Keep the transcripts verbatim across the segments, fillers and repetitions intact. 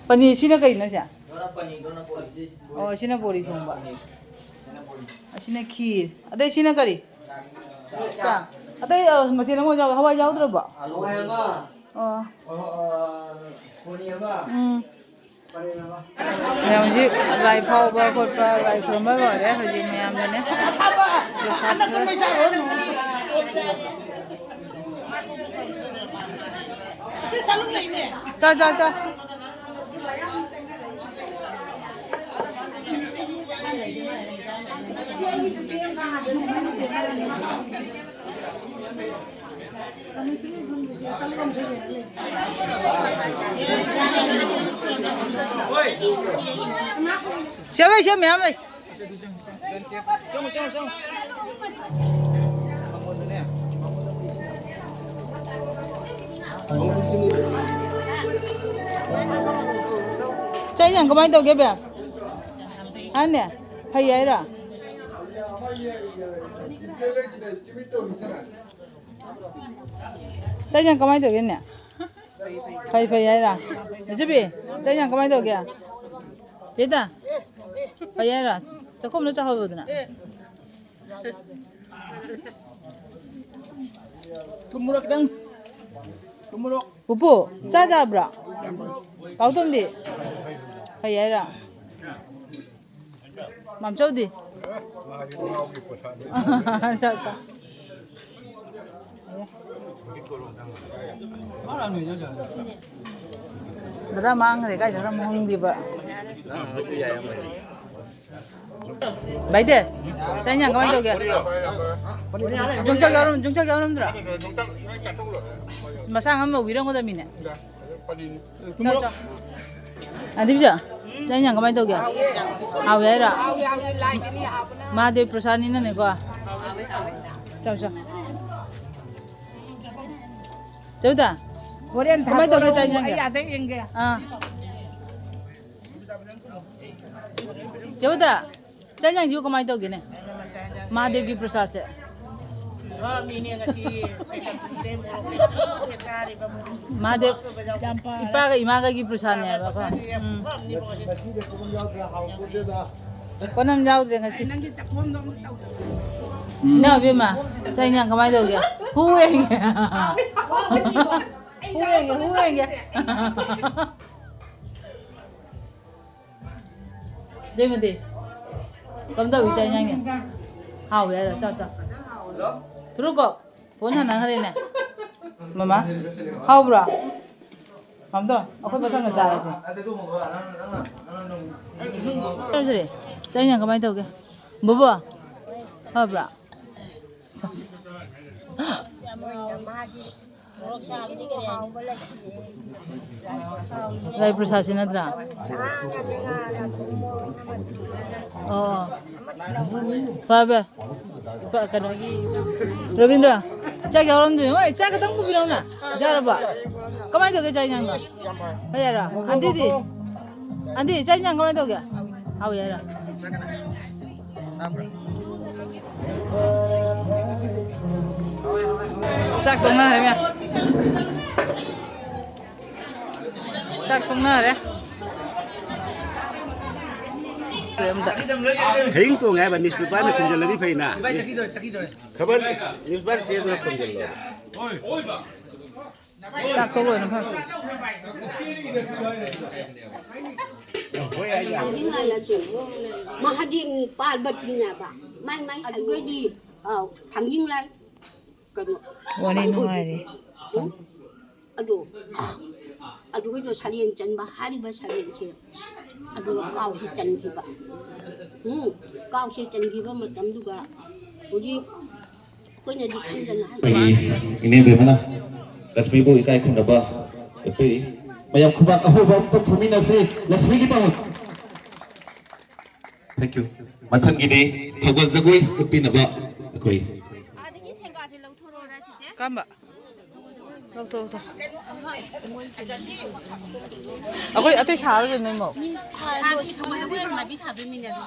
ꯄꯅꯤꯔ, ꯁꯤꯅ ꯀꯩꯅꯣ ꯁꯦ? ꯑꯣ, ꯁꯤꯅ ꯕꯣꯔꯤ ꯊꯣꯡꯕ꯫ ꯑꯁꯤꯅ ꯈꯤꯔ꯫ ꯑꯗꯩ ꯁꯤꯅ ꯀꯔꯤ? ꯆꯥꯛ꯫ ꯑꯇꯩ, ꯑ, ꯃꯊꯦꯜ ꯑꯃ ꯌꯥꯎ-, ꯍꯋꯥꯏ ꯌꯥꯎꯗ꯭ꯔꯕꯣ? ꯍꯋꯥꯏ ꯑꯃ꯫ ꯑꯣ꯫ ꯑꯣ, ꯑ, ꯕꯣꯔꯤ ꯑꯃ꯫ ꯎꯝ꯫ ꯄꯅꯤꯔ ꯑꯃ꯫ ꯃꯌꯥꯝ ꯍꯧꯖꯤꯛ ꯂꯥꯏ ꯐꯥꯎꯕ ꯈꯣꯠꯄ, ꯂꯥꯏ ꯈꯨꯔꯨꯝꯕ ꯂꯣꯏꯔꯦ ꯍꯧꯖꯤꯛ ꯃꯌꯥꯝꯗꯅꯦ꯫ ꯄ꯭ꯔꯁꯥꯗ ꯈꯔ꯫ ꯆꯥ, ꯆꯥ, ꯆꯥ꯫ ꯁꯦ ꯚꯥꯏ, ꯁꯦ ꯃꯌꯥꯝ ꯂꯩ꯫ ꯆꯥꯛ ꯏꯟꯖꯥꯡ ꯀꯃꯥꯏꯅ ꯇꯧꯒꯦ, ꯕꯦꯝ? ꯍꯥꯅꯦ? ꯐꯩ ꯍꯥꯏꯔꯣ? ꯆꯥꯛ ꯏꯟꯖꯥꯡ ꯀꯃꯥꯏꯅ ꯇꯧꯒꯦꯅꯦ? ꯐꯩ, ꯐꯩ ꯍꯥꯏꯔꯣ? ꯅꯆꯨꯕꯤ, ꯆꯥꯛ ꯏꯟꯖꯥꯡ ꯀꯃꯥꯏꯅ ꯇꯧꯒꯦ? ꯆꯦꯗ, ꯐꯩ ꯍꯥꯏꯔꯣ? ꯆꯥꯛꯈꯨꯝꯗ ꯆꯥꯍꯧꯔꯣꯗꯅ꯫ ꯊꯨꯝ ꯃꯣꯔꯣꯛ ꯈꯤꯇꯪ꯫ ꯊꯨꯝ ꯃꯣꯔꯣꯛ꯫ ꯄꯨꯄꯨ, ꯆꯥ ꯆꯥꯕ꯭ꯔꯣ? ꯄꯥꯎꯇꯣꯝꯗꯤ? ꯐꯩ ꯍꯥꯏꯔꯣ? ꯃꯥꯝꯆꯧꯗꯤ? ꯆꯥ, ꯆꯥ꯫ ꯗꯗꯥ ꯃꯥꯡꯈ꯭ꯔꯦ, ꯀꯥꯏ ꯆꯠꯈ꯭ꯔꯃꯣ ꯈꯪꯗꯦꯕ꯫ ꯚꯥꯏꯗꯦ, ꯆꯥꯛ ꯏꯟꯖꯥꯡ ꯀꯃꯥꯏꯅ ꯇꯧꯒꯦ? ꯌꯣꯡꯆꯥꯛ ꯌꯥꯎꯔꯝ-, ꯌꯣꯡꯆꯥꯛ ꯌꯥꯎꯔꯝꯗ꯭ꯔꯥ? ꯃꯁꯥ ꯉꯝ ꯂꯧꯕꯤꯔꯝꯒꯗꯕꯅꯤꯅꯦ꯫ ꯆꯥꯎ, ꯆꯥꯎ꯫ ꯑꯗꯤꯕꯤꯖ, ꯆꯥꯛ ꯏꯟꯖꯥꯡ ꯀꯃꯥꯏꯅ ꯇꯧꯒꯦ? ꯍꯥꯎꯋꯦ ꯍꯥꯏꯔꯣ? ꯃꯍꯥꯗꯦꯕ ꯄ꯭ꯔꯁꯥꯗꯅꯤꯅꯅꯦꯀꯣ꯫ ꯆꯥꯎ, ꯆꯥꯎ꯫ ꯆꯧꯗ, ꯍꯣꯔꯦꯟ ꯀꯃꯥꯏꯅ ꯇꯧꯒꯦ ꯊꯥꯗꯣꯔꯛꯑꯣ, ꯆꯥꯛ ꯏꯟꯖꯥꯡꯁꯦ? ꯑꯩ ꯑꯥꯗ ꯌꯦꯡꯒꯦ꯫ ꯑꯥ꯫ ꯆꯧꯗ, ꯆꯥꯛ ꯏꯟꯖꯥꯡꯁꯤꯕꯨ ꯀꯃꯥꯏꯅ ꯇꯧꯒꯦꯅꯦ? ꯃꯍꯥꯗꯦꯕꯒꯤ ꯄ꯭ꯔꯁꯥꯗꯁꯦ꯫ ꯃꯤꯅꯦ ꯉꯁꯤ ꯁꯦꯀꯦꯟ ꯃꯣꯔꯣꯛ ꯆꯥꯔꯤꯕ ꯃꯣꯔꯣꯛ꯫ ꯃꯥꯗꯤ ꯏꯄꯥꯒ ꯏꯃꯥꯒꯒꯤ ꯄ꯭ꯔꯁꯥꯗꯅꯦ ꯍꯥꯏꯕꯀꯣ꯫ ꯎꯝ꯫ ꯉꯁꯤꯗꯤ ꯀꯣꯝ ꯌꯥꯎꯗ꯭ꯔꯦ, ꯍꯥꯎꯄꯣꯠꯇꯦꯗ꯫ ꯄꯣꯠꯅꯝ ꯌꯥꯎꯗ꯭ꯔꯦ ꯉꯁꯤ꯫ ꯅꯪꯒꯤ ꯆꯥꯛꯈꯣꯝꯗꯣ ꯑꯝꯇ ꯇꯧꯗꯕ꯫ ꯏꯅꯥꯎ ꯏꯕꯦꯝꯃ, ꯆꯥꯛ ꯏꯟꯖꯥꯡ ꯀꯃꯥꯏꯅ ꯇꯧꯒꯦ? ꯍꯨ ꯍꯦꯡꯒꯦ꯫ ꯍꯨ ꯍꯦꯡꯒꯦ, ꯍꯨ ꯍꯦꯡꯒꯦ꯫ ꯏꯕꯦꯝꯃꯗꯤ ꯀꯝꯗꯧꯏ ꯆꯥꯛ ꯏꯟꯖꯥꯡꯅꯦ? ꯍꯥꯎꯏ ꯍꯥꯏꯔꯣ? ꯆꯥꯎ, ꯆꯥꯎ꯫ ꯊꯨꯔꯨꯀꯣ꯫ ꯐꯣꯟ ꯁꯥꯟꯅꯈ꯭ꯔꯦꯅꯦ꯫ ꯃꯃꯥ, ꯍꯥꯎꯕ꯭ꯔꯣ? ꯃꯝꯗꯣ, ꯑꯩꯈꯣꯏ ꯃꯊꯪꯗ ꯆꯥꯔꯁꯦ꯫ ꯆꯥꯔꯁꯦ꯫ ꯆꯥꯛ ꯏꯟꯖꯥꯡ ꯀꯃꯥꯏꯅ ꯇꯧꯒꯦ? ꯕꯣꯕꯣ, ꯍꯥꯎꯕ꯭ꯔꯣ? ꯆꯥꯁꯦ꯫ ꯂꯥꯏ ꯄ꯭ꯔꯁꯥꯗꯁꯤ ꯅꯠꯇ꯭ꯔꯥ? ꯑꯣ꯫ ꯐꯔꯦ, ꯐꯔꯦ꯫ ꯏꯄꯥ, ꯀꯩꯅꯣꯒꯤ, ꯔꯕꯤꯟꯗ꯭ꯔ, ꯆꯥꯛ ꯌꯥꯎꯔꯝꯗ꯭ꯔꯤꯅꯦ꯫ ꯍꯣꯏ, ꯆꯥꯛ ꯈꯛꯇꯪ ꯄꯨꯕꯤꯔꯛꯎꯅ꯫ ꯌꯥꯔꯕ? ꯀꯃꯥꯏꯅ ꯇꯧꯒꯦ ꯆꯥꯛ ꯏꯟꯖꯥꯡꯅ? ꯍꯣꯏ, ꯌꯥꯔꯣ? ꯑꯟꯇꯤꯗꯤ? ꯑꯟꯇꯤ, ꯆꯥꯛ ꯏꯟꯖꯥꯡ ꯀꯃꯥꯏꯅ ꯇꯧꯒꯦ? ꯍꯥꯎꯏ ꯍꯥꯏꯔꯣ? ꯆꯥꯛ ꯇꯣꯛꯅꯔꯦ ꯃꯌꯥꯝ꯫ ꯆꯥꯛ ꯇꯣꯛꯅꯔꯦ꯫ ꯍꯌꯦꯡ ꯇꯣꯡꯉꯦ ꯍꯥꯏꯕ ꯅ꯭ꯌꯨꯁꯄꯦꯄꯔꯅ ꯈꯨꯝꯖꯤꯜꯂꯗꯤ ꯐꯩꯅ꯫ ꯈꯕꯔ ꯅ꯭ꯌꯨꯁꯄꯦꯄꯔ ꯆꯦꯗꯨꯅ ꯈꯨꯝꯖꯤꯜꯂꯣ꯫ ꯆꯥꯛ ꯇꯣꯛ ꯂꯣꯏꯔ ꯐꯔꯦ꯫ ꯃꯍꯥꯗꯦꯕ ꯄꯥꯔꯕꯇꯤꯅꯦꯕ꯫ ꯃꯥꯏ ꯃꯥꯏ ꯑꯗꯨꯒꯗꯤ, ꯑꯥꯎ, ꯊꯥꯡꯖꯤꯡ ꯂꯥꯏ꯫ ꯀꯩꯅꯣ, ꯋꯥꯔꯤ ꯅꯨꯡꯉꯥꯏꯔꯤ꯫ ꯎꯝ? ꯑꯗꯣ, ꯑꯗꯨꯒꯤꯗꯣ ꯁꯔꯦꯡ ꯆꯟꯕ ꯍꯥꯏꯔꯤꯕ ꯁꯔꯦꯡꯁꯦ, ꯑꯗꯨꯒ ꯀꯥꯎꯁꯦ ꯆꯟꯈꯤꯕ꯫ ꯎꯝ, ꯀꯥꯎꯁꯦ ꯆꯟꯈꯤꯕ ꯃꯇꯝꯗꯨꯒ ꯍꯧꯖꯤꯛ ꯑꯩꯈꯣꯏꯅꯗꯤ ꯈꯪꯗꯅ ꯍꯥꯏ- ꯑꯩꯈꯣꯏꯒꯤ ꯏꯅꯦ ꯕꯦꯝꯃꯅ ꯂꯛꯁꯃꯤꯕꯨ ꯏꯀꯥꯏ ꯈꯨꯝꯅꯕ ꯎꯠꯄꯤꯔꯤ꯫ ꯃꯌꯥꯝ ꯈꯨꯕꯥꯛ ꯑꯍꯧꯕ ꯑꯃꯇ ꯐꯨꯃꯤꯟꯅꯁꯤ ꯂꯛꯁꯃꯤꯒꯤꯗꯃꯛ꯫ Thank you. ꯃꯊꯪꯒꯤꯗꯤ ꯊꯧꯒꯜ ꯖꯒꯣꯏ ꯎꯠꯄꯤꯅꯕ ꯑꯩꯈꯣꯏ꯫ ꯑꯥꯗꯒꯤ ꯁꯦꯡꯒꯥꯁꯦ ꯂꯧꯊꯣꯔꯛꯑꯣꯔꯥ, ꯆꯤꯆꯦ? ꯀꯔꯝꯕ? ꯂꯧꯊꯣꯛ, ꯂꯧꯊꯣꯛ꯫ ꯑꯩꯈꯣꯏ ꯑꯇꯩ ꯁꯥꯔꯔꯣꯏ, ꯅꯣꯏ ꯃꯧ꯫ ꯁꯥꯔꯔꯣꯏ, ꯁꯥꯔꯔꯣꯏ, ꯁꯥꯗꯣꯏꯃꯤꯅꯦ ꯑꯗꯨ꯫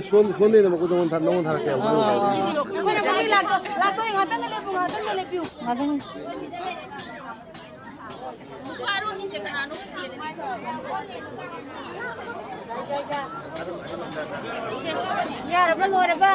ꯁꯣꯝ-, ꯁꯣꯝꯗꯩꯅ ꯃꯈꯣꯏꯗ ꯅꯉꯣꯟꯗ ꯊꯥ-, ꯅꯉꯣꯟꯗ ꯊꯥꯔꯛꯀꯦ ꯍꯥꯏꯕ꯫ ꯑꯩꯈꯣꯏꯅ ꯉꯥꯛꯇꯪ ꯂꯥꯛꯇꯣ-, ꯂꯥꯛꯇꯣꯔꯦ, ꯉꯥꯛꯇꯪ ꯂꯦꯞꯄꯨ, ꯉꯥꯛꯇꯪ ꯂꯦꯞꯄꯤꯌꯨ꯫ ꯉꯥꯛꯇꯪ꯫ ꯌꯥꯔꯕ, ꯂꯣꯏꯔꯕ?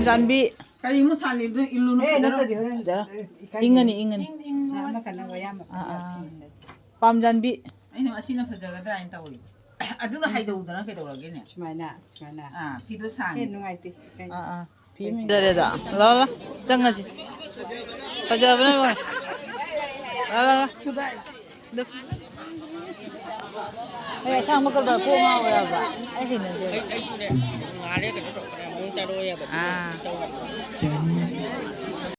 ꯄꯥꯝꯖꯥꯟꯕꯤ꯫ ꯀꯔꯤ ꯑꯃꯨꯛ ꯁꯥꯠꯂꯤꯗꯣ? ꯏꯜꯂꯨꯅꯨ, ꯑꯦ, ꯐꯖꯔꯣꯏ꯫ ꯅꯠꯇ꯭ꯔꯗꯤ ꯍꯣꯔꯦꯟ ꯐꯖꯔꯣꯏ꯫ ꯏꯀꯥꯏ ꯏꯪꯉꯅꯤ, ꯏꯪꯉꯅꯤ꯫ ꯑꯃ ꯀꯟꯅ ꯋꯥ ꯌꯥꯝ ꯑꯥ, ꯑꯥ꯫ ꯑꯗꯨꯅ ꯑꯁꯤꯅ ꯐꯖꯒꯗ꯭ꯔꯥ ꯍꯥꯏꯅ ꯇꯧꯔꯤ꯫ ꯑꯗꯨꯅ ꯍꯥꯏꯗꯧꯗꯅ ꯀꯩꯗꯧꯔꯒꯦꯅꯦ? ꯁꯨꯃꯥꯏꯅ, ꯁꯨꯃꯥꯏꯅ꯫ ꯑꯥ, ꯐꯤꯗꯣ ꯁꯥꯡꯉꯦ꯫ ꯑꯦ, ꯅꯨꯡꯉꯥꯏꯇꯦ꯫ ꯏꯀꯥꯏ꯫ ꯑꯥ, ꯑꯥ꯫ ꯐꯤ ꯑꯃ ꯏꯟꯖꯔꯦꯗ꯫ ꯂꯥꯎ, ꯂꯥꯎ꯫ ꯆꯪꯉꯁꯤ꯫ ꯐꯖꯕꯅꯦ ꯃꯣꯏ꯫ ꯂꯥꯎ, ꯂꯥꯎ, ꯂꯥꯎ꯫ ꯑꯗꯨ ꯑꯩ ꯑꯁꯥꯡꯕ ꯀꯂꯔ ꯀꯣꯛ ꯉꯥꯎꯋꯦ ꯍꯥꯏꯕ꯫ ꯑꯩ ꯍꯩꯅꯗꯦꯕ꯫ ꯑꯩ, ꯑꯩꯁꯨꯅꯦ꯫ ꯉꯥꯜꯂꯦ ꯀꯩꯅꯣ ꯇꯧꯕꯅꯦ꯫ ꯃꯑꯣꯡ ꯆꯥꯔꯣꯏ ꯍꯥꯏꯕ꯫ ꯑꯥ꯫